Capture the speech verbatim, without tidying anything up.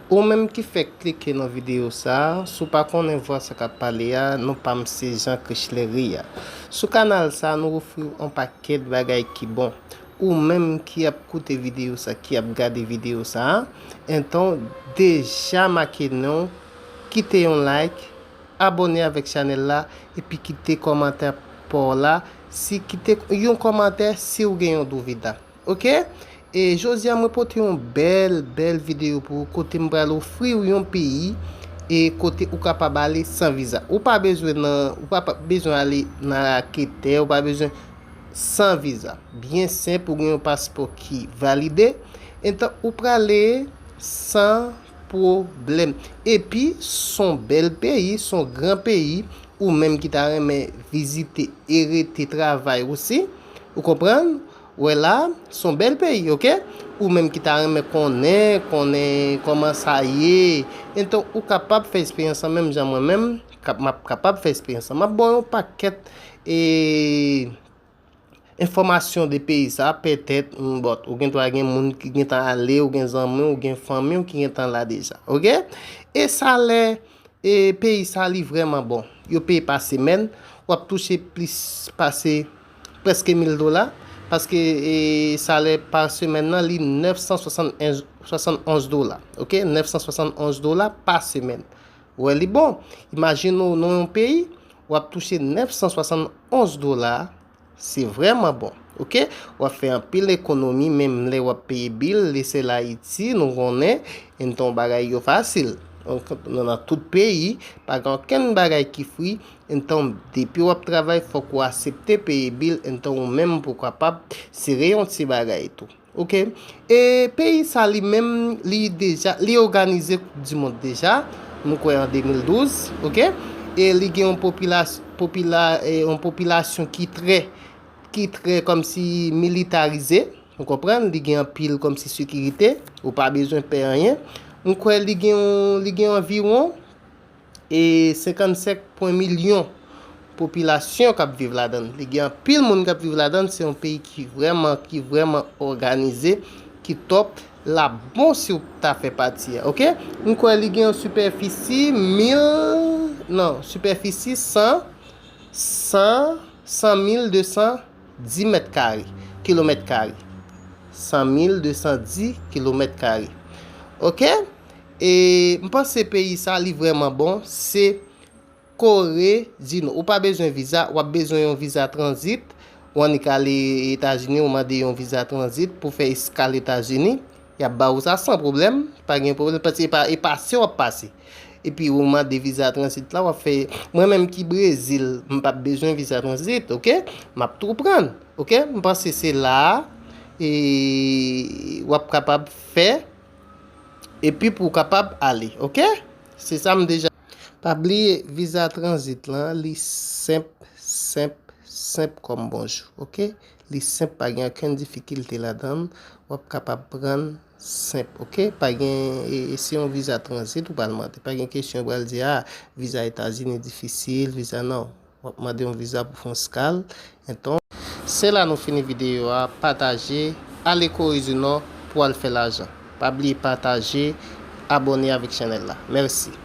Ou menm ki fèk klike nan videyo sa a, si w pa konnen vwa sa k ap pale a, non pa m se Jean Chrisleria. Sou kanal sa a, nou ofri w yon pakèt bagay ki bon. Ou menm ki ap koute videyo sa, ki ap gade videyo sa a, enton deja make non, kite yon like, abòne avèk chanèl la, epi kite kòmantè pa w la. Si kite yon kòmantè si w gen yon douvida. Ok? E jodi a mwen pote yon bèl, bèl videyo pou ou kote m pral ofri w yon peyi e kote ou kapab ale san viza. Ou pa bezwen nan, ou pa, pa bezwen ale nan raketè, ou pa bezwen san viza. Byen senp, ou gen yon paspò ki valide. Entan, ou prale san pwoblèm. Epi, s on bèl peyi, s on gran peyi, ou menm ki ta renmen vizite e rete travay osi. Ou konprann? Wè la, s on bèl peyi, ok? Ou menm ki ta renmen konnen, konnen kòman sa ye. Enton, ou kapab fè eksperyans lan menm jan mwen menm, kap, m ap kapab fè eksperyans lan. M ap ba w yon pakèt e, enfòmasyon de peyi sa, petèt, m, bòt, ou gen dwa gen moun ki gentan ale, ou gen zanmi, ou gen fanmi w ki gentan la deja, ok? E salè e peyi sa li vrèman bon. Yo peye pa semèn, w ap touche plis pase prèske mil dola, paske e, salè pa semèn nan li nèf san swasann onz, swasann onz dola, ok? Nèf san swasann onz dola pa semèn. Wè li bon. Imajine w nan yon peyi, w ap touche nèf san swasann onz dola, se vrèman bon, ok? W ap fè anpil ekonomi, menm lè w ap peye bil, lè se la Ayiti, nou konnen, enton bagay yo fasil. Donk, nan, nan tout peyi, pa gen okenn bagay ki fri, enton depi w ap travay, fòk ou aksepte peye bil, enton ou menm pou w kapab sere yon ti bagay tou. Ok? E peyi sa li menm, li deja, li òganize Koup di Mond deja, m kwè an de mil douz, ok? E li gen yon popilas-, popila-, e yon popilasyon ki trè, ki trè kòmsi militarize, ou konprann? Li gen anpil kòmsi sekirite, ou pa bezwen pè anyen. M kwè li gen yon, li gen anviwon e senkannsenk pwen milyon popilasyon k ap viv ladan l. Li gen anpil moun k ap viv ladan l. Se yon peyi ki vrèman, ki vrèman òganize, ki tòp. L ap bon si w ta fè pati a, ok? M kwè li gen yon sipèfisi mil, non, sipèfisi san, san, san mil de san di mèt kare, kilomèt kare. San mil de san di kilomèt kare. Ok? E m panse peyi sa li vrèman bon, se Kore di Nò. Ou pa bezwen viza, w ap bezwen yon viza tranzit. Ou annik ale Etazini, ou mande yon viza tranzit pou fè eskal Etazini. Y ap ba ou sa san pwoblèm, pa gen pwoblèm, paske e pa, e pase w ap pase. Epi ou mande viza tranzit la, w ap fè, mwen menm ki Brezil, m p ap bezwen viza tranzit, ok? M ap tou pran, ok? M panse se la a, e, w ap kapab fè, epi pou w kapab ale, ok? Se sa m deja. Pa bliye, viza tranzit lan, li senp, senp, senp kòm bonjou, ok? Li senp, pa gen okenn difikilte ladan l. W ap kapab pran senp, ok? Pa gen, e, e se yon viza tranzit ou pral mande. Pa gen kesyon ou pral di, a, viza Etazini difisil, viza non. W ap mande yon viza pou fè yon eskal. Enton, se la nou fini videyo a. Pataje, ale Kore di Nò pou al fè lajan. Pa bliye pataje, abòne avèk chanèl la. Mèsi.